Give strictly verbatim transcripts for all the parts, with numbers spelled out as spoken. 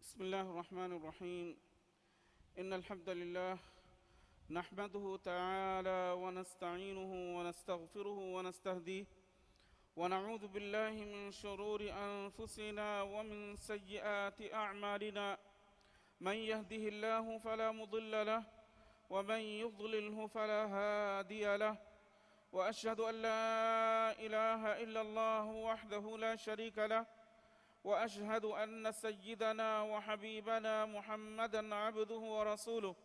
بسم الله الرحمن الرحيم. إن الحمد لله نحمده تعالى ونستعينه ونستغفره ونستهديه، ونعوذ بالله من شرور أنفسنا ومن سيئات أعمالنا. من يهده الله فلا مضل له، ومن يضلله فلا هادي له. وأشهد أن لا إله إلا الله وحده لا شريك له، وأشهد أن سيدنا وحبيبنا محمدا عبده ورسوله،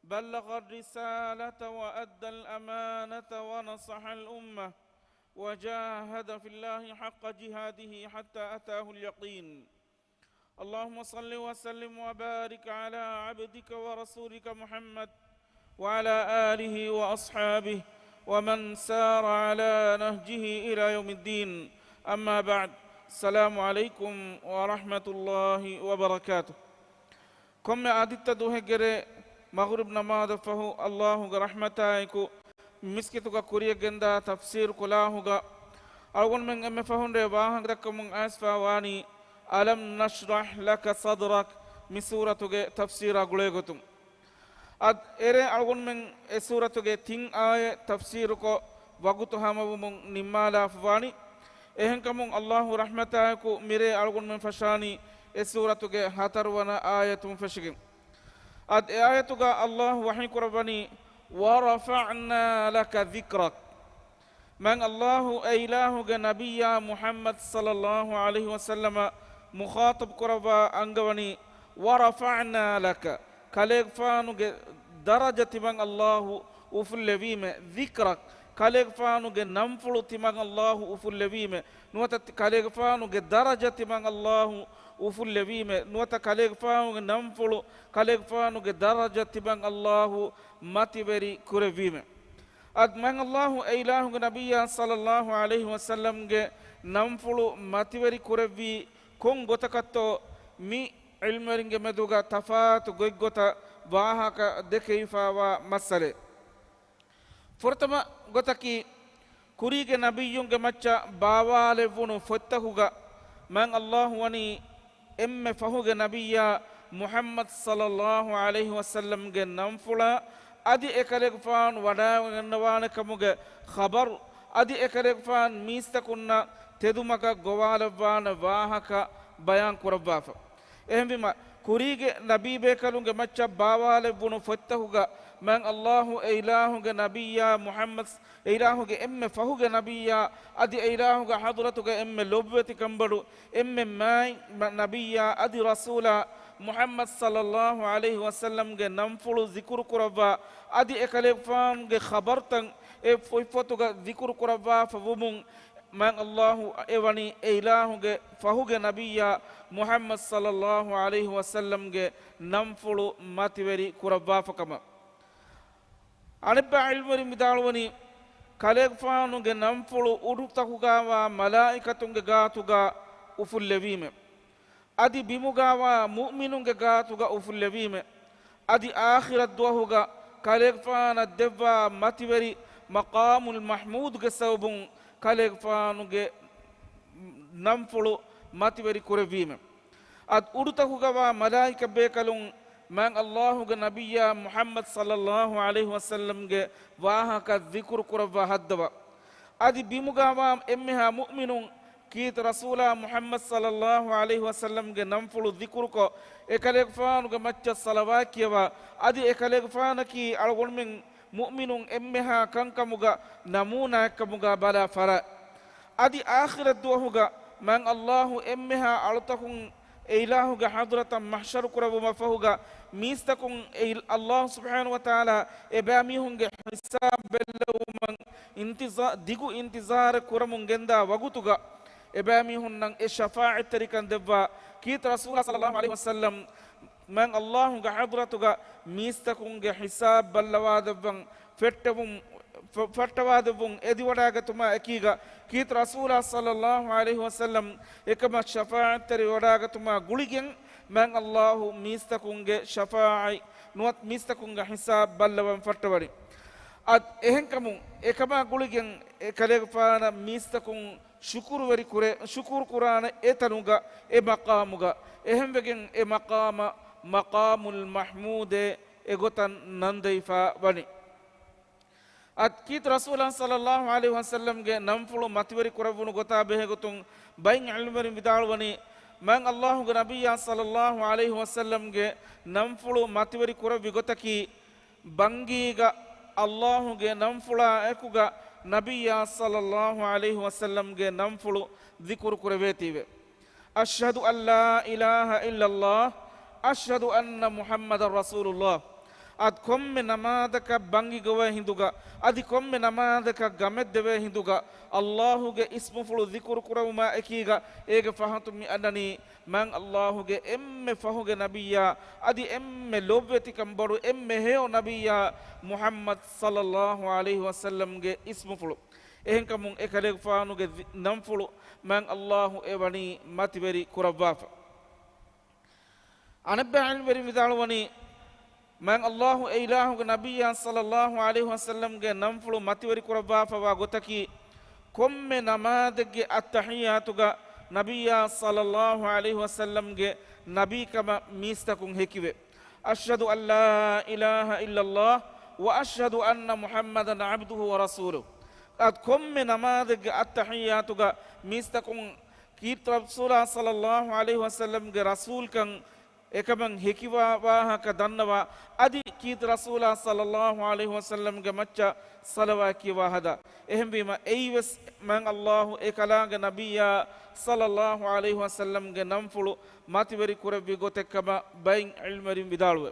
بلغ الرسالة وأدى الأمانة ونصح الأمة، وجاهد في الله حق جهاده حتى أتاه اليقين. اللهم صل وسلم وبارك على عبدك ورسولك محمد وعلى آله وأصحابه ومن سار على نهجه إلى يوم الدين. أما بعد. السلام عليكم ورحمة الله وبركاته. ކޮންމެ އާދިއްތަ ދުވަހެއްގެރޭ މަޣުރިބް ނަމާދަށް ފަހު، ﷲ ގެ ރަޙްމަތާއެކު މިސްކިތުގަ ކުރިޔަށް ގެންދާ ތަފްސީރު ކުލާހުގަ އަޅުގަނޑުމެން އެންމެ ފަހުން ރޭ ވާހަކަ ދައްކަމުން އައިސްފަ ވާނީ، ألم نشرح لك صدرك މި ސޫރަތުގެ ތަފްސީރާ ގުޅޭގޮތުން. އަދި އެރޭ އަޅުގަނޑުމެން އެ ސޫރަތުގެ ތިން އާޔަތް ތަފްސީރުކޮށް، ވަގުތު ހަމަވުމުން ނިންމާލާފަ ވާނީ. އެހެންކަމުން ﷲ ރަޙްމަތާއެކު މިރޭ އަޅުގަނޑުމެން ފަށާނީ އެ ސޫރަތުގެ ހަތަރުވަނަ އާޔަތުން ފެށިގެން. އަދި އެ އާޔަތުގަ ﷲ ވަޙީ ކުރައްވަނީ، ورفعنا لك ذكرك. މާތް ﷲ އެ އިލާހުގެ ނަބިއްޔާ މުޙައްމަދު ޞައްލައްލާހު ޢަލައިހި ވަސައްލަމަ މުޚާޠަބު ކުރައްވާ އަންގަވަނީ، ورفعنا لك، ކަލޭގެފާނުގެ ދަރަޖަ ތިމަން ﷲ އުފުއްލެވީމެ، ذكرك، ކަލޭގެފާނުގެ ނަންފުޅު ތިމަން ﷲ އުފުއްލެވީމެ، ނުވަތަ ތި-، ކަލޭގެފާނުގެ ދަރަޖަ ތިމަން ﷲ އުފުއްލެވީމެ، ނުވަތަ ކަލޭގެފާނުގެ ނަންފުޅު، ކަލޭގެފާނުގެ ދަރަޖަ ތިމަން ﷲ މަތިވެރި ކުރެއްވީމެ. އަދި މާތް ﷲ އެ އިލާހުގެ ނަބިއްޔާ ޞައްލައްލާހު ޢަލައިހި ވަސައްލަމްގެ ނަންފުޅު މަތިވެރި ކުރެއްވީ ކޮން ގޮތަކަށްތޯ މި ޢިލްމުވެރިންގެ މެދުގަ ތަފާތު ގޮތްގޮތަށް ވާހަކަ ދެކެވިފައިވާ މައްސަލައެއް. ފުރަތަމަ ގޮތަކީ، ކުރީގެ ނަބިއްޔުންގެ މައްޗަށް ބާވާލެއްވުނު ފޮތްތަކުގަ މާތް ﷲ ވަނީ އެންމެ ފަހުގެ ނަބިއްޔާ މުޙައްމަދު ޞައްލައްލާހު ޢަލައިހި ވަސައްލަމްގެ ނަންފުޅާ، އަދި އެކަލޭގެފާނު ވަޑައިގަންނަވާނެ ކަމުގެ ޚަބަރު، އަދި އެކަލޭގެފާނު މީސްތަކުންނަށް ތެދުމަގަށް ގޮވާލައްވާނެ ވާހަކަ ބަޔާން ކުރައްވާފަ. އެހެންވީމަ، ކުރީގެ ނަބީބޭކަލުންގެ މައްޗަށް ބާވާލެއްވުނު ފޮތްތަކުގަ މާތް ﷲ އެ އިލާހުގެ ނަބިއްޔާ މުޙައްމަދު، އެ އިލާހުގެ އެންމެ ފަހުގެ ނަބިއްޔާ، އަދި އެ އިލާހުގެ ޙަޟްރަތުގަ އެންމެ ލޮބުވެތި ކަނބަޑު، އެންމެ މާތް މަ-، ނަބިއްޔާ އަދި ރަސޫލާ މުޙައްމަދު ޞައްލައްލާހު ޢަލައިހި ވަސައްލަމްގެ ނަންފުޅު ޒިކުރު ކުރައްވާ، އަދި އެކަލޭގެފާނުގެ ޚަބަރުތައް އެ ފޮތްފޮތުގަ ޒިކުރު ކުރައްވާފަ ވުމުން، މާތް ﷲ އެ ވަނީ އެ އިލާހުގެ ފަހުގެ ނަބިއްޔާ މުޙައްމަދު ޞައްލައްލާހު ޢަލައިހި ވަސައްލަމްގެ ނަންފުޅު މަތިވެރި ކުރައްވާފަ ކަމަށް. އަނެއްބައި ޢިލްމުވެރިން ވިދާޅުވަނީ، ކަލޭގެފާނުގެ ނަންފުޅު އުޑުތަކުގައިވާ މަލާއިކަތުންގެ ގާތުގަ އުފުއްލެވީމެ، އަދި ބިމުގައިވާ މުއުމިނުންގެ ގާތުގަ އުފުއްލެވީމެ، އަދި އާޚިރަތް ދުވަހުގަ ކަލޭގެފާނަށް ދެއްވާ މަތިވެރި މަޤާމުލް މަޙްމޫދުގެ ސަބަބުން ކަލޭގެފާނުގެ ނަންފުޅު މަތިވެރި ކުރެއްވީމެ. އަދި އުޑުތަކުގަވާ މަލާއިކަ ބޭކަލުން މާތް ﷲ ގެ ނަބިއްޔާ މުޙައްމަދު ޞައްލައްލާހު ޢަލައިހި ވަސައްލަމްގެ ވާހަކަ ޒިކުރު ކުރައްވާ ހައްދަވާ، އަދި ބިމުގަވާ އެންމެހާ މުއުމިނުން ކީރިތި ރަސޫލާ މުޙައްމަދު ޞައްލައްލާހު ޢަލައިހި ވަސައްލަމްގެ ނަންފުޅު ޒިކުރުކޮށް، އެކަލޭގެފާނުގެ މައްޗަށް ޞަލަވާތް ކިޔަވާ، އަދި އެކަލޭގެފާނަކީ އަޅުގަނޑުމެން މުއުމިނުން އެންމެހާ ކަންކަމުގަ ނަމޫނާއެއްކަމުގަ ބަލާ ފަރާތް. އަދި އާޚިރަތް ދުވަހުގަ މާތް ﷲ އެންމެހާ އަޅުތަކުން އެ އިލާހުގެ ޙަޟްރަތަށް މަޙްޝަރު ކުރެއްވުމަށް ފަހުގަ މީސްތަކުން އެ އިލް-، ﷲ ސުބްޙާނަހޫ ވަތަޢާލާ އެބައިމީހުންގެ ޙިސާބު ބެއްލެވުމަށް އިންތިޒާ-، ދިގު އިންތިޒާރެއް ކުރަމުން ގެންދާ ވަގުތުގަ، އެބައިމީހުންނަށް އެ ޝަފާޢަތްތެރިކަން ދެއްވާ ކީރިތި ރަސޫލާ ޞައްލައްލާހު ޢަލައިހި ވަސައްލަމް މާތް ﷲ ގެ ޙަޟްރަތުގަ މީސްތަކުންގެ ޙިސާބު ބައްލަވާދެއްވަން ފެއްޓެވުން، ފަ-، ފައްޓަވާދެއްވުން އެދިވަޑާގަތުމާ އެކީގަ، ކީރިތި ރަސޫލާ ޞައްލައްލާހު ޢަލައިހި ވަސައްލަމް އެކަމަށް ޝަފާޢަތްތެރި ވަޑާގަތުމާ ގުޅިގެން މާތް ﷲ މީސްތަކުންގެ ޝަފާޢަތް ނުވަތަ މީސްތަކުންގެ ޙިސާބު ބައްލަވަން ފައްޓަވަނީ. އަދި އެހެންކަމުން އެކަމާ ގުޅިގެން އެ ކަލޭގެފާނަށް މީސްތަކުން ޝުކުރުވެރި ކުރޭ، ޝުކުރު ކުރާނެ އެ ތަނުގަ، އެ މަޤާމުގަ، އެހެންވެގެން އެ މަޤާމަށް މަޤާމުލް މަޙްމޫދޭ އެގޮތަށް ނަންދެވިފަ ވަނީ. އަދި ކީރިތި ރަސޫލާ ޞައްލައްލާހު ޢަލައިހި ވަސައްލަމްގެ ނަންފުޅު މަތިވެރި ކުރެއްވުނު ގޮތާ ބެހޭ ގޮތުން ބައެއް ޢިލްމުވެރިން ވިދާޅުވަނީ، މާތް ﷲގެ ނަބިއްޔާ ޞައްލައްލާހު ޢަލައިހި ވަސައްލަމްގެ ނަންފުޅު މަތިވެރި ކުރެއްވި ގޮތަކީ، ބަންގީގަ ﷲގެ ނަންފުޅާ އެކުގަ ނަބިއްޔާ ޞައްލައްލާހު ޢަލައިހި ވަސައްލަމްގެ ނަންފުޅު ޛިކުރު ކުރެވޭތީވެ. أشهد أن لا إله إلا الله، أشهد أن محمدا رسول الله. އަދި ކޮންމެ ނަމާދަކަށް ބަންގި ގޮވޭ ހިނދުގަ، އަދި ކޮންމެ ނަމާދަކަށް ގަމެއް ދެވޭ ހިނދުގަ، ﷲގެ އިސްމުފުޅު ޛިކުރު ކުރެވުމާ އެކީގަ، އޭގެ ފަހަތުން މި އަންނަނީ، މާތް ﷲގެ އެންމެ ފަހުގެ ނަބިއްޔާ، އަދި އެންމެ ލޮބުވެތިކަން ބޮޑު އެންމެ ހެޔޮ ނަބިއްޔާ މުޙައްމަދު ޞައްލައްލާހު ޢަލައިހި ވަސައްލަމްގެ އިސްމުފުޅު. އެހެންކަމުން އެކަލޭގެފާނުގެ ނަންފުޅު މާތް ﷲ އެ ވަނީ މަތިވެރި ކުރައްވާފަ. އަނެއްބައި ޢިލްމުވެރިން ވިދާޅުވަނީ، މާތް ﷲ އެ އިލާހުގެ ނަބިއްޔާ ޞައްލައްލާހު ޢަލައިހި ވަސައްލަމްގެ ނަންފުޅު މަތިވެރި ކުރައްވާފަވާ ގޮތަކީ، ކޮންމެ ނަމާދެއްގެ އައްތަޙިއްޔާތުގަ ނަބިއްޔާ ޞައްލައްލާހު ޢަލައިހި ވަސައްލަމްގެ ނަބީކަމަށް މީސްތަކުން ހެކިވެ، أشهد أن لا إله إلا الله وأشهد أن محمدا عبده ورسوله. އަދި ކޮންމެ ނަމާދެއްގެ އައްތަޙިއްޔާތުގަ މީސްތަކުން ކީރިތި ރަސޫލާ ޞައްލައްލާހު ޢަލައިހި ވަސައްލަމްގެ ރަސޫލްކަން އެކަމަށް ހެކިވާ ވާހަކަ ދަންނަވާ، އަދި ކީރިތި ރަސޫލާ ޞައްލައްލާހު ޢަލައިހި ވަސައްލަމްގެ މައްޗަށް ޞަލަވާތް ކިޔަވާ ހަދާ. އެހެންވީމަ، އެއީވެސް މާތް ﷲ އެ ކަލާނގެ ނަބިއްޔާ ޞައްލައްލާހު ޢަލައިހި ވަސައްލަމްގެ ނަންފުޅު މަތިވެރި ކުރެއްވި ގޮތެއް ކަމަށް ބައެއް ޢިލްމުވެރިން ވިދާޅުވޭ.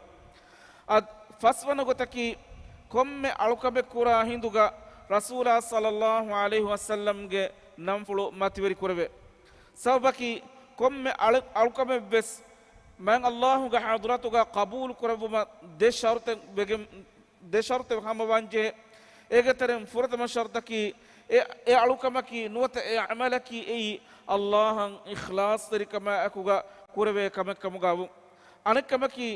އަދި ފަސްވަނަ ގޮތަކީ، ކޮންމެ އަޅުކަމެއް ކުރާ ހިނދުގަ ރަސޫލާ ޞައްލައްލާހު ޢަލައިހި ވަސައްލަމްގެ ނަންފުޅު މަތިވެރި ކުރެވޭ. ސަބަބަކީ، ކޮންމެ އަޅު-، އަޅުކަމެއްވެސް މާތް ﷲގެ ޙަޟްރަތުގަ ޤަބޫލު ކުރެއްވުމަށް ދެ ޝަރުޠެއް ވެގެން، ދެ ޝަރުޠެއް ހަމަވާންޖެހޭ. އޭގެ ތެރެއިން ފުރަތަމަ ޝަރުޠަކީ، އެ، އެ އަޅުކަމަކީ ނުވަތަ އެ ޢަމަލަކީ އެއީ ﷲ އަށް އިޚްލާޞްތެރިކަމާ އެކުގަ ކުރެވޭ ކަމެއް ކަމުގަ ވުން. އަނެއް ކަމަކީ،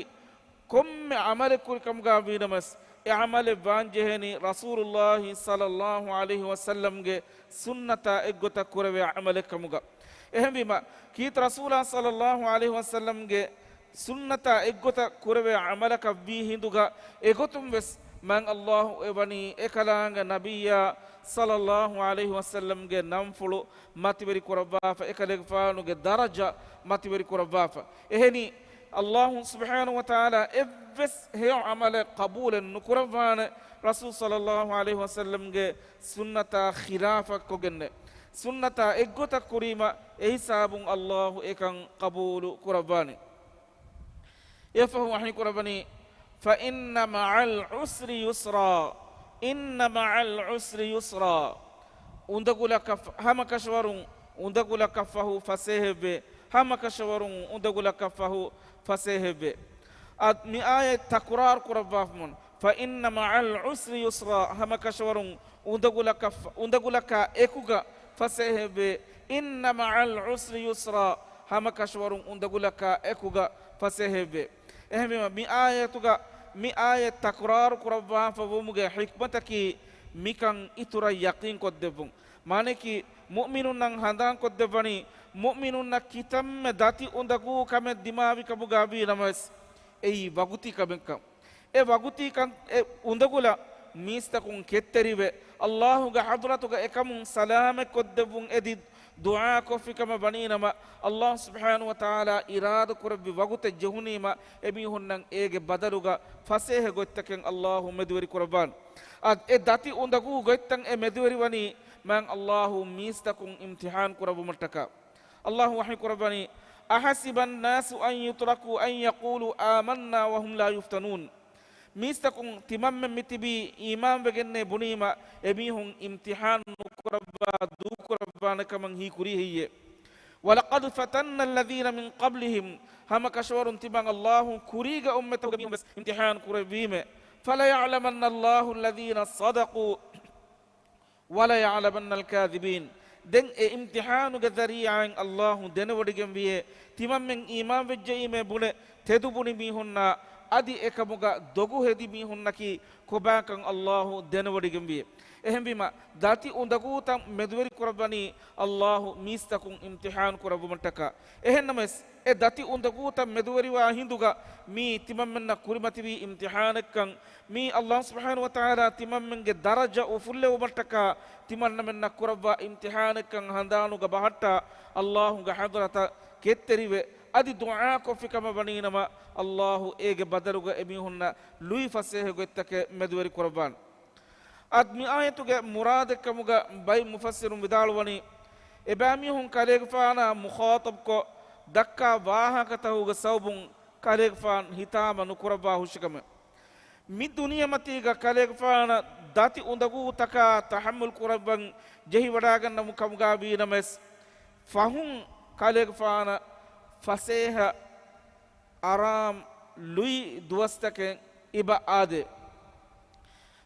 ކޮންމެ ޢަމަލެއް ކުރި ކަމުގަ ވީނަމަވެސް، އެ ޢަމަލެއް ވާންޖެހޭނީ ރަސޫލުﷲ ޞައްލައްލާހު ޢަލައިހި ވަސައްލަމްގެ ސުންނަތާ އެއްގޮތަށް ކުރެވޭ ޢަމަލެއް ކަމުގަ. އެހެންވީމަ، ކީރިތި ރަސޫލާ ޞައްލައްލާހު ޢަލައިހި ވަސައްލަމްގެ ސުންނަތާ އެއްގޮތަށް ކުރެވޭ ޢަމަލަކަށް ވީ ހިނދުގަ، އެގޮތުން ވެސް މާތް ﷲ އެ ވަނީ އެ ކަލާނގެ ނަބިއްޔާ ޞައްލައްލާހު ޢަލައިހި ވަސައްލަމްގެ ނަންފުޅު މަތިވެރި ކުރައްވާފަ، އެކަލޭގެފާނުގެ ދަރަޖަ މަތިވެރި ކުރައްވާފަ. އެހެނީ، ﷲ ސުބްޙާނަހު ވަތަޢާލާ އެއްވެސް ހެޔޮ ޢަމަލެއް ޤަބޫލެއް ނުކުރައްވާނެ، ރަސޫލު ޞައްލައްލާހު ޢަލައިހި ވަސައްލަމްގެ ސުންނަތާ ޚިލާފަށް ކޮށްގެންނެއް. ސުންނަތާ އެއްގޮތަށް ކުރީމަ، އެހިސާބުން ﷲ އެކަން ޤަބޫލު ކުރައްވާނެ. އެފަހު ވަޙީ ކުރައްވަނީ، فإن مع العسر يسرا، إن مع العسر يسرا. އުނދަގުލަކަށް ފަ-، ހަމަކަށަވަރުން އުނދަގުލަކަށް ފަހު ފަސޭހައެވެ. ހަމަކަށަވަރުން އުނދަގުލަކަށް ފަހު ފަސޭހައެވެ. އަދި މި އާޔަތް ތަކުރާރު ކުރައްވާފަމުން، فإن مع العسر يسرا، ހަމަކަށަވަރުން އުނދަގުލަކަށް ފަ-، އުނދަގުލަކާ އެކުގަ ފަސޭހައެވެ. إن مع العسر يسرا، ހަމަކަށަވަރުން އުނދަގުލަކާ އެކުގަ ފަސޭހައެވެ. އެހެންވީމަ، މި އާޔަތުގަ، މި އާޔަތް ތަކުރާރު ކުރައްވާފަ ވުމުގެ ޙިކްމަތަކީ، މިކަން އިތުރަށް ޔަޤީން ކޮށްދެއްވުން. މާނަޔަކީ، މުއުމިނުންނަށް ހަނދާން ކޮށްދެއްވަނީ، މުއުމިނުންނަށް ކިތަންމެ ދަތި އުނދަގޫ ކަމެއް ދިމާވި ކަމުގަ ވީ ނަމަވެސް، އެއީ ވަގުތީ ކަމެއްކަން. އެ ވަގުތީ ކަން، އެ އުނދަގުލަށް މީސްތަކުން ކެތްތެރިވެ، ﷲގެ ޙަޟްރަތުގަ އެކަމުން ސަލާމަތް ކޮށްދެއްވުން އެދި ދުޢާ ކޮށްފި ކަމަށް ވަނީ ނަމަ، ﷲ ސުބްޙާނަހު ވަތަޢާލާ އިރާދަ ކުރެއްވި ވަގުތެއް ޖެހުނީމަ، އެމީހުންނަށް އޭގެ ބަދަލުގަ ފަސޭހަ ގޮތްތަކެއް ﷲ މެދުވެރި ކުރައްވާނެ. އަދި އެ ދަތި އުނދަގޫ ގޮތްތައް އެ މެދުވެރި ވަނީ މާތް ﷲ މީސްތަކުން އިމްތިޙާން ކުރައްވުމަށްޓަކާ. ﷲ ވަޙީ ކުރައްވަނީ، أحسب الناس أن يتركوا أن يقولوا آمنا وهم لا يفتنون. މީސްތަކުން ތިމަންމެން މިތިބީ އީމާންވެގެންނޭ ބުނީމަ، އެމީހުން އިމްތިޙާން ނުކުރައްވާ ދޫކުރައްވާނެ ކަމަށް ހީކުރީ ހެއްޔޭ؟ ولقد فتنا الذين من قبلهم، ހަމަކަށަވަރުން ތިމަން ﷲ ކުރީގެ އުއްމަތުގެ މީހުން ވެސް އިމްތިޙާން ކުރެއްވީމެ. فليعلمن الله الذين صدقوا وليعلمن الكاذبين. ދެން އެ އިމްތިޙާނުގެ ޒަރީޢާއިން ﷲ ދެނެވޮޑިގެންވިއޭ، ތިމަންމެން އީމާންވެއްޖައީމޭ ބުނެ ތެދުބުނި މީހުންނާ އަދި އެކަމުގަ ދޮގު ހެދި މީހުންނަކީ ކޮބާކަން އައްލާހު ދެނެވޮޑިގެންވިއެވެ. އެހެންވީމަ، ދަތި އުނދަގޫތައް މެދުވެރި ކުރައްވަނީ އައްލާހު މީސްތަކުން އިމްތިހާން ކުރައްވުމަށްޓަކާ. އެހެންނަމަވެސް، އެ ދަތި އުނދަގޫތައް މެދުވެރިވާ ހިނދުގަ މީ ތިމަންމެންނަށް ކުރިމަތިވީ އިމްތިހާނެއްކަން، މީ އައްލާހު ސުބްޙާނަހު ވަތަޢާލާ ތިމަންމެންގެ ދަރަޖަ އުފުއްލެވުމަށްޓަކާ ތިމަންނަމެންނަށް ކުރައްވާ އިމްތިހާނެއްކަން ހަނދާނުގަ ބަހައްޓާ، އައްލާހުގެ ޙަޟްރަތަށް ކެތްތެރިވެ، އަދި ދުޢާ ކޮށްފި ކަމަށް ވަނީނަމަ، އައްލާހު އޭގެ ބަދަލުގަ އެމީހުންނަށް ލުއި ފަސޭހަ ގޮތްތަކެއް މެދުވެރި ކުރައްވާނެ. އަދި މި އާޔަތުގެ މުރާދެއްކަމުގަ ބައެއް މުފައްސިރުން ވިދާޅުވަނީ، އެބައިމީހުން ކަލޭގެފާނާ މުޚާޠަބްކޮށް ދައްކާ ވާހަކަތަކުގެ ސަބަބުން ކަލޭގެފާން ހިތާމަ ނުކުރައްވާ ހުށިކަމެއް. މި ދުނިޔެމަތީގަ ކަލޭގެފާނަށް ދަތި އުނދަގޫތަކާ ތަޙައްމަލް ކުރައްވަން ޖެހިވަޑާގަންނަވުމު ކަމުގަ ވީނަމަވެސް، ފަހުން ކަލޭގެފާނަށް ފަސޭހަ އަރާމް ލުއި ދުވަސްތަކެއް އިބަ އާދޭ.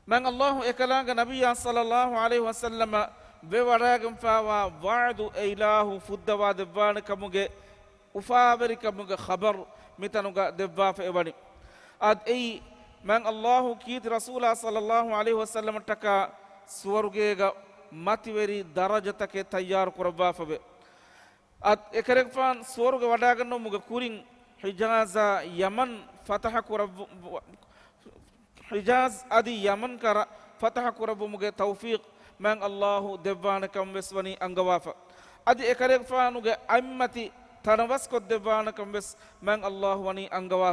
މާތް އައްލާހު އެކަލާނގެ ނަބިއްޔާ ޞައްލައްލާހު ޢަލައިހި ވަސައްލަމަށް ވެވަޑާގެންފާވާ ވަޢުދު އެ އިލާހު ފުއްދަވާ ދެއްވާނެ ކަމުގެ އުފާވެރިކަމުގެ ޚަބަރު މިތަނުގަ ދެއްވާފަ އެވަނީ. އަދި އެއީ، މާތް އައްލާހު ކީރިތި ރަސޫލާ ޞައްލައްލާހު ޢަލައިހި ވަސައްލަމަށްޓަކާ ސުވަރުގޭގަ މަތިވެރި ދަރަޖަތަކެއް ތައްޔާރު ކުރައްވާފަވޭ. އަދި އެކަލޭގެފާން ސުވަރުގެ ވަޑާގަންނަވުމުގެ ކުރިން، ޙިޖާޒާ ޔަމަން ފަތަޙަ ކުރައްވު-، ޙިޖާޒް އަދި ޔަމަން ކަރަ ފަތަޙަ ކުރައްވުމުގެ ތައުފީޤް މާތް އައްލާހު ދެއްވާނެ ކަމަށް ވެސް ވަނީ އަންގަވާފަ. އަދި އެކަލޭގެފާނުގެ އަތްމަތި ތަނަވަސްކޮށްދެއްވާނެ ކަމަށް ވެސް މާތް އައްލާހު ވަނީ އަންގަވާ.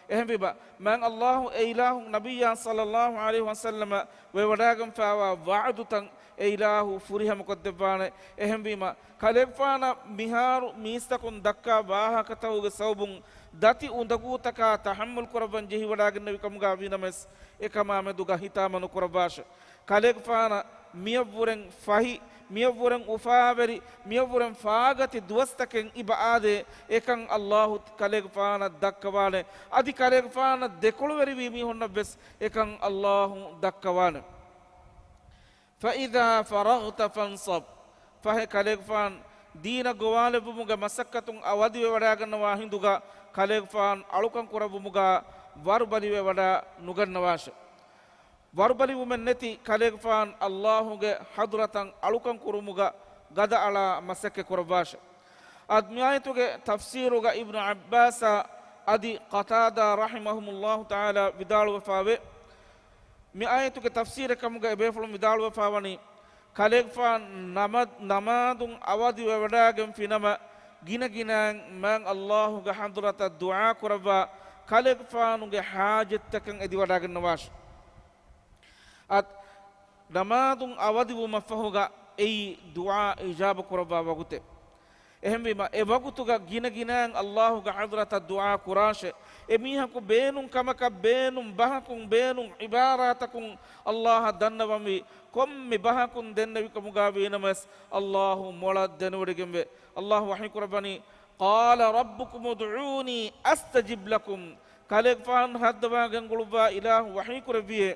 އެހެންވީމަ، މާތް އައްލާހު އެ އިލާހު ނަބިއްޔާ ޞައްލައްލާހު ޢަލައިހި ވަސައްލަމަށް ވެވަޑާގެންފާވާ ވަޢުދުތައް އެ އިލާހު ފުރިހަމަކޮށްދެއްވާނެ. އެހެންވީމަ، ކަލޭގެފާނަށް މިހާރު މީސްތަކުން ދައްކާ ވާހަކަތަކުގެ ސަބަބުން ދަތި އުނދަގޫތަކާ ތަޙައްމަލް ކުރައްވަން ޖެހިވަޑާގެންނެވި ކަމުގަ ވީނަމަވެސް، އެކަމާމެދުގަ ހިތާމަ ނުކުރައްވާށެ. ކަލޭގެފާނަށް މިއަށްވުރެން ފަހި، މިއަށްވުރެން އުފާވެރި، މިއަށްވުރެން ފާގަތި ދުވަސްތަކެއް އިބަ އާދޭ، އެކަން އައްލާހު ކަލޭގެފާނަށް ދައްކަވާނެ. އަދި ކަލޭގެފާނަށް ދެކޮޅުވެރިވީ މީހުންނަށް ވެސް އެކަން އައްލާހު ދައްކަވާނެ. فإذا فرغت فانصب. ފަހެ ކަލޭގެފާން ދީނަށް ގޮވާލެއްވުމުގެ މަސައްކަތުން އަވަދިވެވަޑާގަންނަވާ ހިނދުގަ ކަލޭގެފާން އަޅުކަން ކުރައްވުމުގަ ވަރުބަލިވެވަޑަ ނުގަންނަވާށެ. ވަރުބަލިވުމެއް ނެތި ކަލޭގެފާން އައްލާހުގެ ޙަޟްރަތަށް އަޅުކަން ކުރުމުގަ ގަދައަޅާ މަސައްކަތް ކުރައްވާށެ. އަދި މި އާޔަތުގެ ތަފްސީރުގަ އިބްނު ޢައްބާސް އަދި ޤަތާދާ ރަޙިމަހުމުﷲ ތަޢާލާ ވިދާޅުވެފާވޭ. މި އާޔަތުގެ ތަފްސީރެއް ކަމުގަ އެބޭފުޅުން ވިދާޅުވެފާވަނީ، ކަލޭގެފާން ނަމަ-، ނަމާދުން އަވަދިވެވަޑާގެންފިނަމަ، ގިނަގިނައިން މާތް އައްލާހުގެ ޙަޟްރަތަށް ދުޢާ ކުރައްވާ ކަލޭގެފާނުގެ ޙާޖަތްތަކަށް އެދިވަޑާގަންނަވާށެ. އަދި ނަމާދުން އަވަދިވުމަށްފަހުގަ އެއީ ދުޢާ އިޖާބަ ކުރައްވާ ވަގުތެއް. އެހެންވީމަ، އެ ވަގުތުގަ ގިނަގިނައިން އައްލާހުގެ ޙަޟްރަތަށް ދުޢާ ކުރާށެ. އެމީހަކު ބޭނުން ކަމަކަށް، ބޭނުން ބަހަކުން، ބޭނުން ޢިބާރާތަކުން އައްލާހަށް ދަންނަވަންވީ، ކޮންމެ ބަހަކުން ދެންނެވިކަމުގަ ވީނަމަވެސް، އައްލާހު މޮޅަށް ދެނެވޮޑިގެންވޭ. އައްލާހު ވަޙީ ކުރައްވަނީ، قال ربكم ادعوني أستجب لكم. ކަލޭގެފާނު ހައްދަވާ ގެންގުޅުއްވާ އިލާހު ވަޙީ ކުރެއްވިއޭ.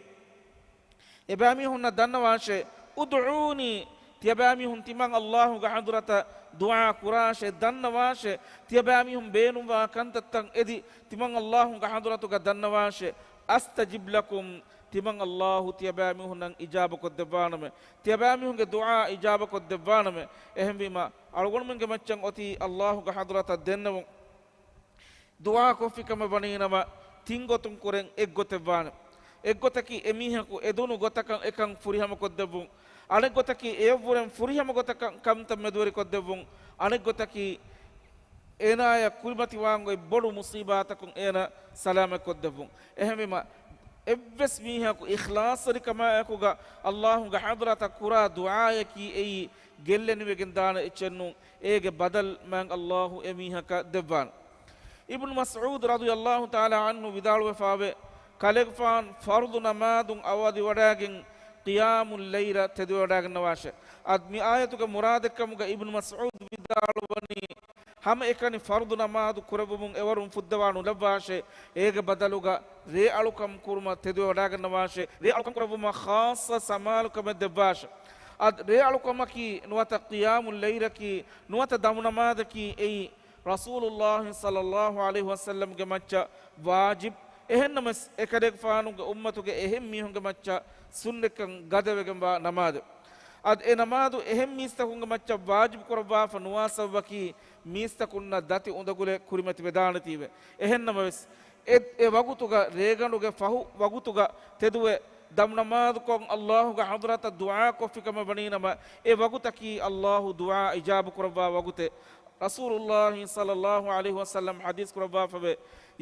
އެބައިމީހުންނަށް ދަންނަވާށޭ، ادعوني، ތިޔަބައިމީހުން ތިމަން އައްލާހުގެ ޙަޟްރަތަށް ދުޢާ ކުރާށޭ، ދަންނަވާށޭ، ތިޔަބައިމީހުން ބޭނުންވާ ކަންތައްތައް އެދި، ތިމަން އައްލާހުގެ ޙަޟްރަތުގަ ދަންނަވާށޭ، أستجب لكم، ތިމަން އައްލާހު ތިޔަބައިމީހުންނަށް އިޖާބަކޮށްދެއްވާނަމޭ، ތިޔަބައިމީހުންގެ ދުޢާ އިޖާބަކޮށްދެއްވާނަމޭ. އެހެންވީމަ، އަޅުގަނޑުމެންގެ މައްޗަށް އޮތީ އައްލާހުގެ ޙަޟްރަތަށް ދެންނެވުން. ދުޢާ ކޮށްފި ކަމަށް ވަނީނަމަ، ތިން ގޮތުން ކުރެން އެއްގޮތެއް ވާނެ. އެއްގޮތަކީ އެމީހަކު އެދުނު ގޮތަކަށް އެކަން ފުރިހަމަކޮށްދެއްވުން. އަނެއްގޮތަކީ އެއަށްވުރެން ފުރިހަމަ ގޮތަކަށް ކަންތައް މެދުވެރިކޮށްދެއްވުން. އަނެއްގޮތަކީ އޭނާޔަށް ކުރިމަތިވާން އޮތް ބޮޑު މުޞީބާތަކުން އޭނާ ސަލާމަތްކޮށްދެއްވުން. އެހެންވީމަ، އެއްވެސް މީހަކު އިޚްލާޞްތެރިކަމާއެކުގަ އައްލާހުގެ ޙަޟްރަތަށް ކުރާ ދުޢާޔަކީ އެއީ ގެއްލެނިވެގެން ދާނެ އެއްޗެއްނޫން. އޭގެ ބަދަލު މާތް އައްލާހު އެމީހަކަށް ދެއްވާނެ. އިބްނު މަސްޢޫދު ރަޟިޔައްލާހު ތަޢާލާ ޢަންހު ވިދާޅުވެފާވޭ، ކަލޭގެފާން ފަރުޟު ނަމާދުން އަވަދިވަޑާގެން ޤިޔާމުއްލައިލަށް ތެދުވެވަޑާގަންނަވާށޭ. އަދި މި އާޔަތުގެ މުރާދެއްކަމުގަ އިބްނު މަސްޢޫދު ވިދާޅުވަނީ، ހަމައެކަނި ފަރުޟު ނަމާދު ކުރެއްވުމުން އެވަރުން ފުއްދަވާ ނުލައްވާށޭ، އޭގެ ބަދަލުގަ ރޭ އަޅުކަން ކުރުމަށް ތެދުވެވަޑާގަންނަވާށޭ، ރޭ އަޅުކަން ކުރެއްވުމަށް ޚާއްޞަ ސަމާލުކަމެއް ދެއްވާށޭ. އަދި ރޭ އަޅުކަމަކީ ނުވަތަ ޤިޔާމުއްލައިލަކީ ނުވަތަ ދަމުނަމާދަކީ އެއީ ރަސޫލުﷲ ޞައްލައްލާހު ޢަލައިހި ވަސައްލަމްގެ މައްޗަށް ވާޖިބު، އެހެންނަމަވެސް، އެކަލޭގެފާނުގެ އުއްމަތުގެ އެހެން މީހުންގެ މައްޗަށް ސުންނަތްކަން ގަދަވެގެންވާ ނަމާދެއް. އަދި އެ ނަމާދު އެހެން މީސްތަކުންގެ މައްޗަށް ވާޖިބު ކުރައްވާފަ ނުވާ ސަބަބަކީ، މީސްތަކުންނަށް ދަތި އުނދަގުލެއް ކުރިމަތިވެދާނެތީވެ. އެހެންނަމަވެސް، އެ، އެ ވަގުތުގަ، ރޭގަނޑުގެ ފަހު ވަގުތުގަ ތެދުވެ، ދަމުނަމާދުކޮށް އައްލާހުގެ ޙަޟްރަތަށް ދުޢާ ކޮށްފިކަމަށް ވަނީނަމަ، އެ ވަގުތަކީ އައްލާހު ދުޢާ އިޖާބަ ކުރައްވާ ވަގުތެއް. ރަސޫލުއްލާހި ޞައްލައްލާހު ޢަލައިހި ވަސައްލަމް ޙަދީޘް ކުރައްވާފަވޭ،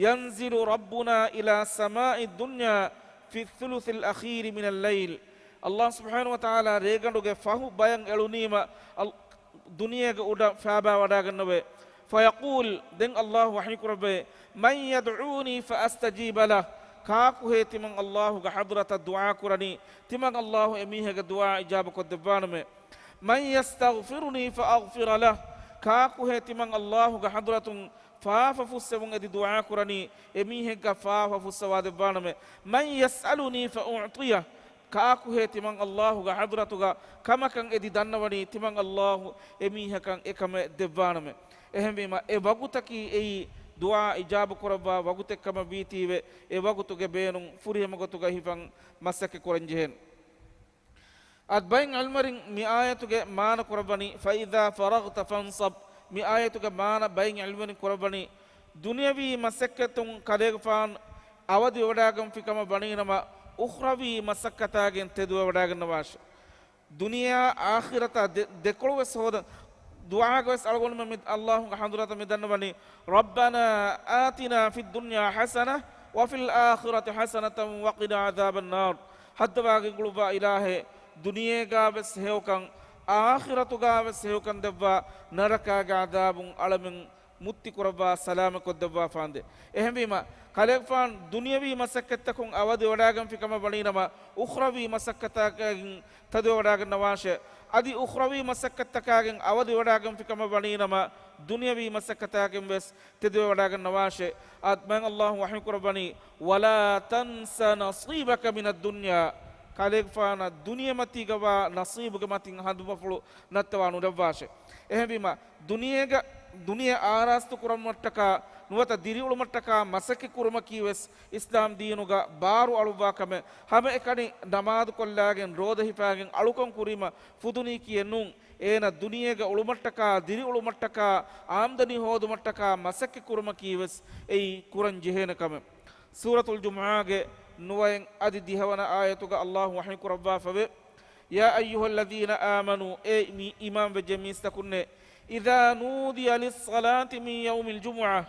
ينزل ربنا إلى السماء الدنيا في الثلث الأخير من الليل. އައްލާހު ސުބްޙާނަހު ވަތަޢާލާ ރޭގަނޑުގެ ފަހު ބަޔަށް އެޅުނީމަ، އަލް-، ދުނިޔޭގެ އުޑަށް ފާބާ ވަޑާގަންނަވޭ. فيقول، ދެން އައްލާހު ވަޙީ ކުރައްވޭ، من يدعوني فأستجيب له. ކާކުހޭ ތިމަން އައްލާހުގެ ޙަޟްރަތަށް ދުޢާ ކުރަނީ، ތިމަން އައްލާހު އެމީހެއްގެ ދުޢާ އިޖާބަ ކޮށްދެއްވާނަމޭ. من يستغفرني فأغفر له. ކާކުހޭ ތިމަން އައްލާހުގެ ޙަޟްރަތުން ފާފަ ފުއްސެވުން އެދި ދުޢާ ކުރަނީ، އެމީހެއްގެ ފާފަ ފުއްސަވާ ދެއްވާނަމޭ. من يسألني فأعطيه. ކާކުހޭ ތިމަން އައްލާހުގެ ޙަޟްރަތުގަ ކަމަކަށް އެދި ދަންނަވަނީ، ތިމަން އައްލާހު އެމީހަކަށް އެކަމެއް ދެއްވާނަމޭ. އެހެންވީމަ، އެ ވަގުތަކީ އެއީ ދުޢާ އިޖާބަ ކުރައްވާ ވަގުތެއްކަމަށް ވީތީވެ، އެ ވަގުތުގެ ބޭނުން ފުރިހަމަ ގޮތުގަ ހިފަން މަސައްކަތް ކުރަން ޖެހޭނެ. އަދި ބައެއް ޢިލްމުވެރިން މި އާޔަތުގެ މާނަ ކުރައްވަނީ، فإذا فرغت فانصب. މި އާޔަތުގެ މާނަ ބައެއް ޢިލްމުވެރިން ކުރައްވަނީ، ދުނިޔަވީ މަސައްކަތުން ކަލޭގެފާނު އަވަދިވެވަޑާގަންފި ކަމަށް ވަނީނަމަ، އުޚްރަވީ މަސައްކަތާގެން ތެދުވެވަޑާގަންނަވާށެ. ދުނިޔެއާ އާޚިރަތާ ދެ-، ދެކޮޅުވެސް ހޯދަން. ދުޢާގަވެސް އަޅުގަނޑުމެން މި އައްލާހުގެ ޙަޟްރަތަށް މި ދަންނަވަނީ، ربنا آتنا في الدنيا حسنة وفي الآخرة حسنة وقنا عذاب النار. ހައްދަވާގެން ގުޅުއްވާ އިލާހޭ، ދުނިޔޭގާވެސް ހެޔޮކަން، އާޚިރަތުގާވެސް ހެޔޮކަން ދެއްވާ، ނަރަކާގެ ޢަޛާބުން އަޅަމެން މުއްތި ކުރައްވާ، ސަލާމަތް ކޮށްދެއްވާފާނދޭ. އެހެންވީމަ، ކަލޭގެފާނު ދުނިޔަވީ މަސައްކަތްތަކުން އަވަދިވަޑާގަންފި ކަމަށް ވަނީނަމަ، އުޚްރަވީ މަސައްކަތާގެން ތެދުވެވަޑާގަންނަވާށޭ. އަދި އުޚްރަވީ މަސައްކަތްތަކާގެން އަވަދިވަޑާގަންފި ކަމަށް ވަނީނަމަ، ދުނިޔަވީ މަސައްކަތާގެން ވެސް ތެދުވެވަޑާގަންނަވާށޭ. އަދި މާތް އައްލާހު ވަޙީ ކުރައްވަނީ، ولا تنس نصيبك من الدنيا. ކަލޭގެފާނަށް ދުނިޔެމަތީގަވާ ނަސީބުގެ މަތިން ހަނދުމަފުޅު ނައްތަވާ ނުލައްވާށޭ. އެހެންވީމަ، ދުނިޔޭގަ، ދުނިޔެ އާރާސްތު ކުރުމަށްޓަކާ ނުވަތަ ދިރިއުޅުމަށްޓަކާ މަސައްކަތް ކުރުމަކީ ވެސް އިސްލާމް ދީނުގަ ބާރު އަޅުއްވާ ކަމެއް. ހަމައެކަނި ނަމާދު ކޮށްލާގެން ރޯދަ ހިފާގެން އަޅުކަން ކުރީމަ ފުދުނީކީއެއް ނޫން. އޭނަ ދުނިޔޭގަ އުޅުމަށްޓަކާ، ދިރިއުޅުމަށްޓަކާ، އާމްދަނީ ހޯދުމަށްޓަކާ މަސައްކަތް ކުރުމަކީ ވެސް އެއީ ކުރަން ޖެހޭނެ ކަމެއް. ސޫރަތުލް ޖުމުޢާގެ ނުވައެއް އަދި ދިހަވަނަ އާޔަތުގަ އައްލާހު ވަޙީ ކުރައްވާފަވޭ، يا أيها الذين آمنوا، އޭ މި އީމާންވެއްޖެ މީސްތަކުންނޭ، إذا نودي للصلاة من يوم الجمعة،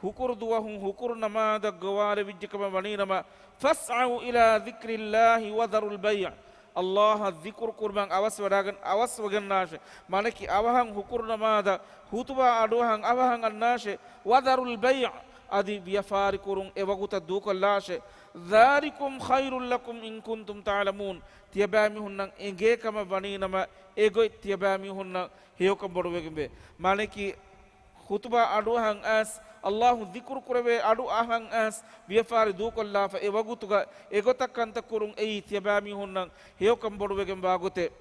ހުކުރު ދުވަހު ހުކުރު ނަމާދަށް ގޮވާލެވިއްޖެކަމަށް ވަނީނަމަ، فاسعوا إلى ذكر الله وذروا البيع، އައްލާހަށް ޛިކުރު ކުރުމަށް އަވަސްވެގަން-، އަވަސްވެގަންނާށޭ. މާނައަކީ އަވަހަށް ހުކުރު ނަމާދަށް ޚުޠުބާ އަޑުއަހަން އަވަހަށް އަންނާށޭ. وذروا البيع، އަދި ވިޔަފާރި ކުރުން އެވަގުތަށް ދޫކޮށްލާށޭ. ذلكم خير لكم إن كنتم تعلمون، ތިޔަބައިމީހުންނަށް އެނގޭ ކަމަށް ވަނީނަމަ، އެގޮތް ތިޔަބައިމީހުންނަށް ހެޔޮކަން ބޮޑުވެގެންވޭ. މާނައަކީ، ޚުޠުބާ އަޑުއަހަން އައިސް، އައްލާހު ޛިކުރު ކުރެވޭ އަޑު އަހަން އައިސް، ވިޔަފާރި ދޫކޮށްލާފަ އެ ވަގުތުގަ އެގޮތަށް ކަންތައް ކުރުން އެއީ ތިޔަބައިމީހުންނަށް ހެޔޮކަން ބޮޑުވެގެންވާ ގޮތެއް.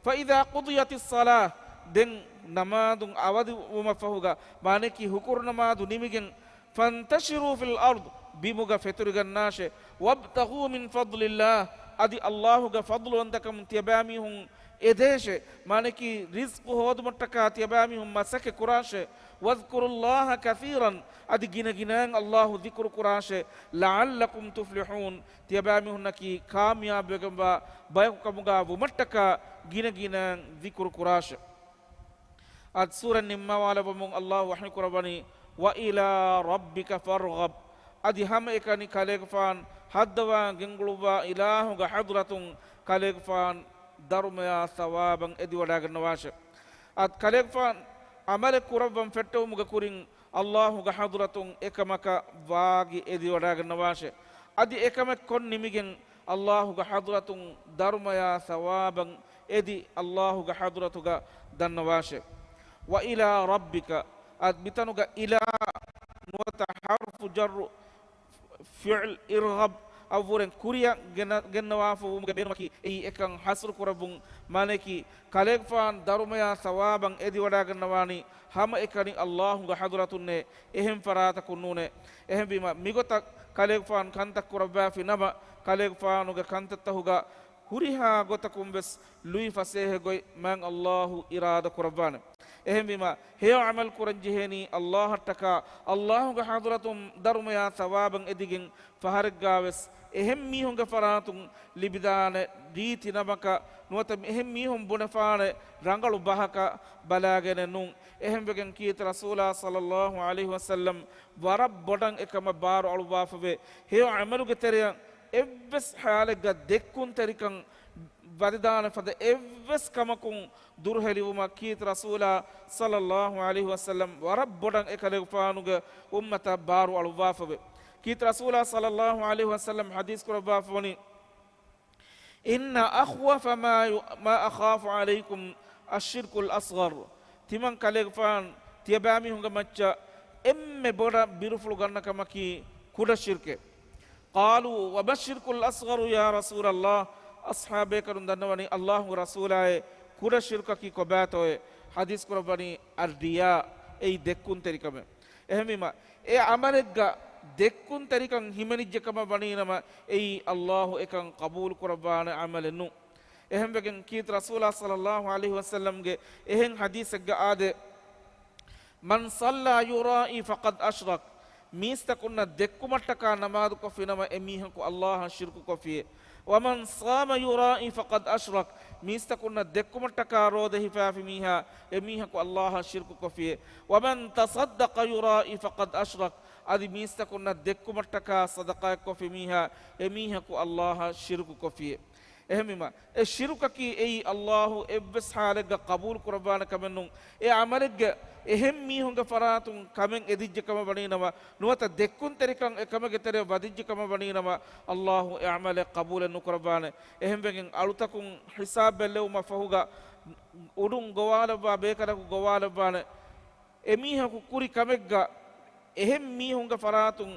فإذا قضيت الصلاة، ދެން ނަމާދު އަވަދިވުމަށްފަހުގަ، މާނައަކީ ހުކުރު ނަމާދު ނިމިގެން، فانتشروا في الأرض، ބިމުގަ ފެތުރިގަންނާށޭ، وابتغوا من فضل الله، އަދި އައްލާހުގެ ފަޟްލުވަންތަކަމުން ތިޔަބައިމީހުން އެދޭށޭ، މާނައަކީ ރިޒްޤު ހޯދުމަށްޓަކާ ތިޔަބައިމީހުން މަސައްކަތް ކުރާށޭ. واذكروا الله كثيرا، އަދި ގިނަގިނައިން އައްލާހު ޛިކުރު ކުރާށޭ. لعلكم تفلحون، ތިޔަބައިމީހުންނަކީ ކާމިޔާބުވެގެންވާ ބަޔަކު ކަމުގަ ވުމަށްޓަކާ ގިނަގިނައިން ޛިކުރު ކުރާށޭ. އަދި ސޫރަ ނިންމަވާލައްވަމުން އައްލާހު ވަޙީ ކުރައްވަނީ، وإلى ربك فارغب، އަދި ހަމައެކަނި ކަލޭގެފާން ހައްދަވާ ގެންގުޅުއްވާ އިލާހުގެ ޙަޟްރަތުން ކަލޭގެފާން ދަރުމަޔާ ސަވާބަށް އެދިވަޑާގަންނަވާށޭ. އަދި ކަލޭގެފާން ޢަމަލެއް ކުރައްވަން ފެއްޓެވުމުގެ ކުރިން އައްލާހުގެ ޙަޟްރަތުން އެކަމަކަށް ވާގި އެދިވަޑާގަންނަވާށޭ. އަދި އެކަމެއް ކޮށް ނިމިގެން އައްލާހުގެ ޙަޟްރަތުން ދަރުމަޔާ ސަވާބަށް އެދި އައްލާހުގެ ޙަޟްރަތުގަ ދަންނަވާށޭ. وإلى ربك، އަދި މިތަނުގަ إلى ނުވަތަ ޙަރްފު ޖައްރު ފިޢްލު ارغب، އަށްވުރެން ކުރިއަށް ގެންނަ-، ގެންނަވާފަ ވުމުގެ ބޭނުމަކީ އެއީ އެކަން ޙަޞްރު ކުރައްވުން. މާނައަކީ، ކަލޭގެފާނު ދަރުމަޔާ ޘަވާބަށް އެދިވަޑައިގަންނަވާނީ ހަމައެކަނި ﷲގެ ޙަޟްރަތުންނޭ، އެހެން ފަރާތަކުން ނޫނޭ. އެހެންވީމަ، މިގޮތަށް ކަލޭގެފާނު ކަންތައް ކުރައްވާފި ނަމަ، ކަލޭގެފާނުގެ ކަންތައްތަހުގަ ހުރިހާ ގޮތަކުން ވެސް ލުއި ފަސޭހަ ގޮތް މާތް ﷲ އިރާދަ ކުރައްވާނެ. އެހެންވީމަ، ހެޔޮ ޢަމަލު ކުރަން ޖެހޭނީ ﷲއަށްޓަކާ، ﷲގެ ޙަޟްރަތުން ދަރުމަޔާ ޘަވާބަށް އެދިގެން، ފަހަރެއްގާ ވެސް އެހެން މީހުންގެ ފަރާތުން ލިބިދާނެ ރީތި ނަމަކަށް ނުވަތަ އެހެން މީހުން ބުނެފާނެ ރަނގަޅު ބަހަކަށް ބަލާގެނެއް ނޫން. އެހެންވެގެން ކީރިތި ރަސޫލާ ޞައްލައްލާހު ޢަލައިހި ވަސައްލަމް ވަރަށް ބޮޑަށް އެކަމަށް ބާރު އަޅުއްވާފަވޭ. ހެޔޮ ޢަމަލުގެ ތެރެއަށް އެއްވެސް ޙާލެއްގަ ދެއްކުންތެރިކަން ވަދެދާނެ ފަދަ އެއްވެސް ކަމަކުން ދުރުހެލިވުމަށް ކީރިތި ރަސޫލާ ޞައްލައްލާހު ޢަލައިހި ވަސައްލަމް ވަރަށް ބޮޑަށް އެކަލޭގެފާނުގެ އުއްމަތަށް ބާރު އަޅުއްވާފަވޭ. ކީރިތި ރަސޫލާ ޞައްލައްލާހު ޢަލައިހި ވަސައްލަމް ޙަދީޘް ކުރައްވާފަވަނީ، إن أخوف ما ي-، ما أخاف عليكم الشرك الأصغر. ތިމަން ކަލޭގެފާން ތިޔަބައިމީހުންގެ މައްޗަށް އެންމެ ބޮޑަށް ބިރުފުޅު ގަންނަ ކަމަކީ ކުޑަ ޝިރްކެއް. قالوا وما الشرك الأصغر يا رسول الله؟ އަޞްޙާބޭކަލުން ދަންނަވަނީ، ﷲގެ ރަސޫލާއޭ، ކުޑަ ޝިރްކަކީ ކޮބާތޯއޭ؟ ޙަދީޘް ކުރައްވަނީ، الرياء، އެއީ ދެއްކުންތެރިކަމެއް. އެހެންވީމަ، އެ ޢަމަލެއްގަ ދެއްކުންތެރިކަން ހިމެނިއްޖެ ކަމަށް ވަނީނަމަ، އެއީ ﷲ އެކަން ޤަބޫލު ކުރައްވާނެ ޢަމަލެއް ނޫން. އެހެންވެގެން ކީރިތި ރަސޫލާ ޞައްލައްލާހު ޢަލައިހި ވަސައްލަމްގެ އެހެން ޙަދީޘެއްގަ އާދޭ، من صلى يرائي فقد أشرك. މީސްތަކުންނަށް ދެއްކުމަށްޓަކާ ނަމާދުކޮށްފިނަމަ، އެމީހަކު ﷲއަށް ޝިރުކުކޮށްފިއޭ. ومن صام يرائي فقد أشرك. މީސްތަކުންނަށް ދެއްކުމަށްޓަކާ ރޯދަ ހިފާފި މީހާ، އެމީހަކު ﷲއަށް ޝިރުކުކޮށްފިއޭ. ومن تصدق يرائي فقد أشرك. އަދި މީސްތަކުންނަށް ދެއްކުމަށްޓަކާ ޞަދަޤާތްކޮށްފި މީހާ، އެމީހަކު ﷲއަށް ޝިރުކުކޮށްފިއޭ. އެހެންވީމަ، އެ ޝިރުކަކީ އެއީ ﷲ އެއްވެސް ޙާލެއްގަ ޤަބޫލު ކުރައްވާނެ ކަމެއް ނޫން. އެ ޢަމަލެއްގެ އެހެން މީހުންގެ ފަރާތުން ކަމެއް އެދިއްޖެ ކަމަށް ވަނީނަމަ، ނުވަތަ ދެއްކުންތެރިކަން އެ ކަމެއްގެ ތެރެއަށް ވަދެއްޖެ ކަމަށް ވަނީނަމަ، ﷲ އެ ޢަމަލެއް ޤަބޫލެއް ނުކުރައްވާނެ. އެހެންވެގެން އަޅުތަކުން ޙިސާބް ބެއްލެވުމަށް ފަހުގަ އުޑުން ގޮވާލައްވާ ބޭކަލަކު ގޮވާލައްވާނެ. އެމީހަކު ކުރި ކަމެއްގަ އެހެން މީހުންގެ ފަރާތުން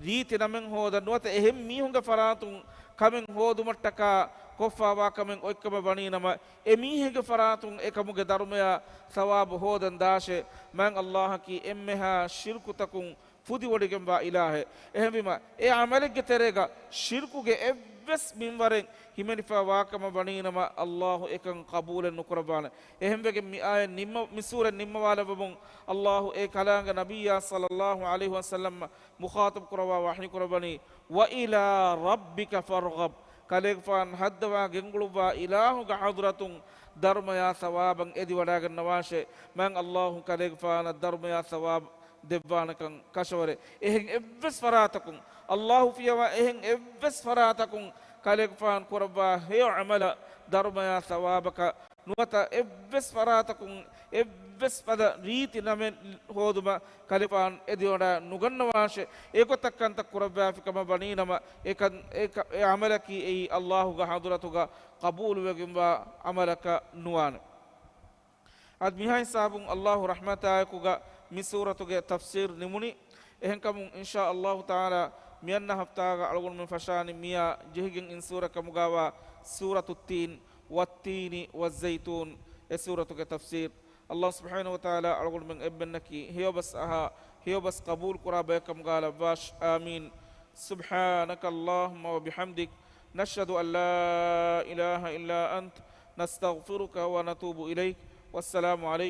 ރީތި ނަމެއް ހޯދަން ނުވަތަ އެހެން މީހުންގެ ފަރާތުން ކަމެއް ހޯދުމަށްޓަކާ ކޮށްފާވާ ކަމެއް އޮތްކަމަށް ވަނީނަމަ، އެމީހެއްގެ ފަރާތުން އެކަމުގެ ދަރުމަޔާ ޘަވާބު ހޯދަން ދާށޭ. މާތް ﷲއަކީ އެންމެހާ ޝިރުކުތަކުން ފުދިވޮޑިގެންވާ އިލާހެއް. އެހެންވީމަ، އެ ޢަމަލެއްގެ ތެރޭގަ ޝިރުކުގެ އެއްވެސް މިންވަރެއް ހިމެނިފައި ވާކަމަށް ވަނީނަމަ، ﷲ އެކަން ޤަބޫލެއް ނުކުރައްވާނެ. އެހެންވެގެން މި އާޔަތް ނިންމަ-، މި ސޫރަ ނިންމަވާލައްވަމުން، ﷲ އެ ކަލާނގެ ނަބިއްޔާ ޞައްލައްލާހު ޢަލައިހި ވަސައްލަމް މުޚާޠަބު ކުރައްވާ ވަޙީ ކުރައްވަނީ، وإلى ربك فارغب. ކަލޭގެފާން ހައްދަވާ ގެންގުޅުއްވާ އިލާހުގެ ޙަޟްރަތުން ދަރުމަޔާ ޘަވާބަށް އެދިވަޑައިގަންނަވާށޭ. މާތް ﷲ ކަލޭގެފާނަށް ދަރުމަޔާ ޘަވާބު ދެއްވާނެކަން ކަށަވަރެއް. އެހެން އެއްވެސް ފަރާތަކުން، ﷲ ފިޔަވާ އެހެން އެއްވެސް ފަރާތަކުން ކަލޭގެފާނު ކުރައްވާ ހެޔޮ ޢަމަލަށް ދަރުމަޔާ ޘަވާބަކަށް ނުވަތަ އެއްވެސް ފަރާތަކުން އެއްވެސް ފަދަ ރީތި ނަމެއް ހޯދުމަށް ކަލޭގެފާނު އެދިވަޑައި ނުގަންނަވާށޭ. އެގޮތަށް ކަންތައް ކުރައްވާފި ކަމަށް ވަނީނަމަ، އެކަން، އެ ކަ-، އެ ޢަމަލަކީ އެއީ ﷲގެ ޙަޟްރަތުގަ ޤަބޫލުވެގެންވާ ޢަމަލަކަށް ނުވާނެ. އަދި މިހާ ހިސާބުން ﷲ ރަޙްމަތާއެކުގަ މި ސޫރަތުގެ ތަފްސީރު ނިމުނީ. އެހެންކަމުން، އިންޝާ ﷲ ތަޢާލާ، މިއަންނަ ހަފްތާގަ އަޅުގަނޑުމެން ފަށާނީ މިއާ ޖެހިގެން އިން ސޫރަ ކަމުގައިވާ ސޫރަތު ތީން، وَالتِّينِ وَالزَّيْتُونِ، އެ ސޫރަތުގެ ތަފްސީރު. ﷲ ސުބްޙާނަހޫ ވަތަޢާލާ އަޅުގަނޑުމެން އެއްބައްނަކީ ހެޔޮބަސް އަހާ، ހެޔޮބަސް ޤަބޫލު ކުރާ ބަޔަކަމުގައި ލައްވާށި. އާމީން. سبحانك اللهم وبحمدك، نشهد أن لا إله إلا أنت، نستغفرك ونتوب إليك. والسلام عليكم